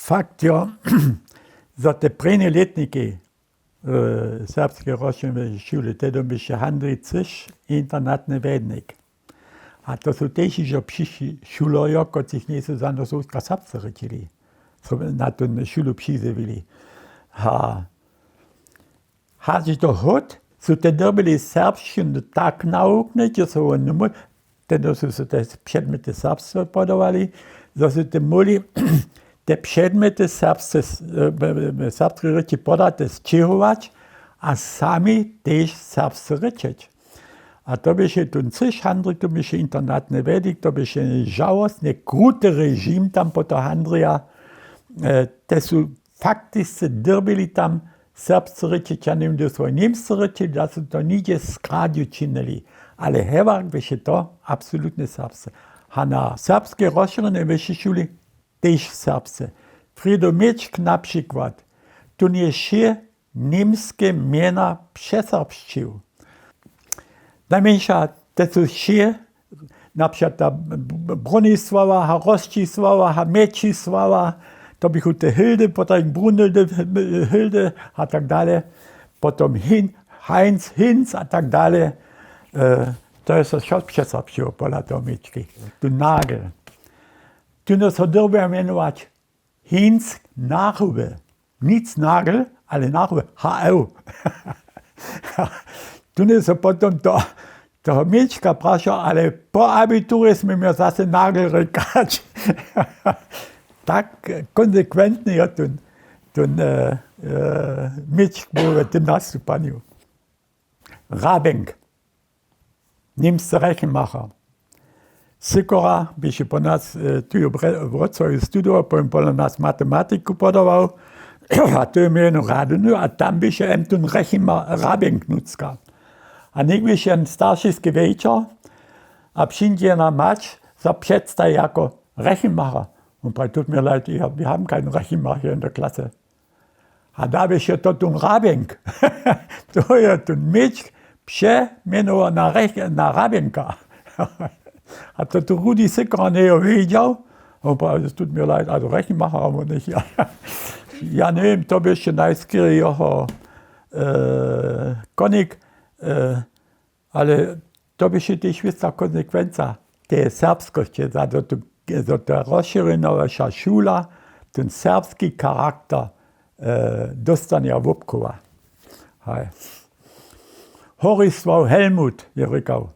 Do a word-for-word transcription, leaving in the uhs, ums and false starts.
Fakt jo, zo te prěnje lětniki w serbskej rozšěrjenej šule, tehdy běše Handrij Cyš internatny wjednik. A to su tež hižo přišli šulerjo, kotřiž njejsu za nos serbsce rěčili, so na tu šulu přizjewili. A hač do hód su te dyrbili serbšćinu tak nawuknyć, zo su woni móhli, tehdy su se te předmjety serbsce podawali, zo su te móhli te předmjety serbsce, serbske rěči podate sćěhować a sami tež serbsce rěčeć. A to běše tón Cyš Handrij, to běše internatny wjednik, to běše žałostnje kruty režim tam po to Handrija. Te su faktisce dyrbili tam serbsce rěčeć, ja njewěm, hdy su němsce rěčeli, da su to nihdźe skradźu činili, ale hewak běše to absolutnje serbsce. A na serbskej rozšěrjenej wyšej šuli tež serbsce. Frido Měčk na přikład, tón je wšě němske mjena přeserbšćił. Najmjeńša te su wšě, na přikład ta Bronisława a Rosćisława a Mjećisława, to běchu te Hildy, potom Brunhildy, Hildy a tak dale, potom Heinz, Hinz a tak dale. To je so wšo přeserbšćiło pola toho Měčki. Tu Nagel, tu so dyrbja mjenować Hinz Nachube. Nic Nagel, ale Nachube, H L. Tón je so potom to, toho Měčka prašał, ale po abiturje smy měł zase Nagel rěkać. Tak konsekwentny je tón, tón Měčk był w tym nastupanju. Rabenk, němsce Rechenmacher. Sykora běše po nas tu w Wrocławje studował, potom pola nas matematiku podawał. A to je měł jednu radownu a tam běše em tón Rechenmacher, Rabenk nutřka. A něk běše jen staršiski wječor a přińdźe jena mać, so předstaji jako Rechenmacher. Wón praji: „Tut mir leid, ich hab, wir haben keinen Rechenmacher in der Klasse.“ A da běše to tón Rabenk. To je tón Měčk přemjenował na Rabenka. A to tu Rudi Sykora njejo wědźał. Wón praji: „Tut mir leid, also Rechenmacher haben wir nicht.“ Ja njewěm, to běše najskerje jeho konik. Ale to běše tež wěsta konsekwenca te serbskosće, zo ta rozšěrjenowaša šula tón serbski charakter dóstanje a wobchowa. Horisław Helmut je rěkał: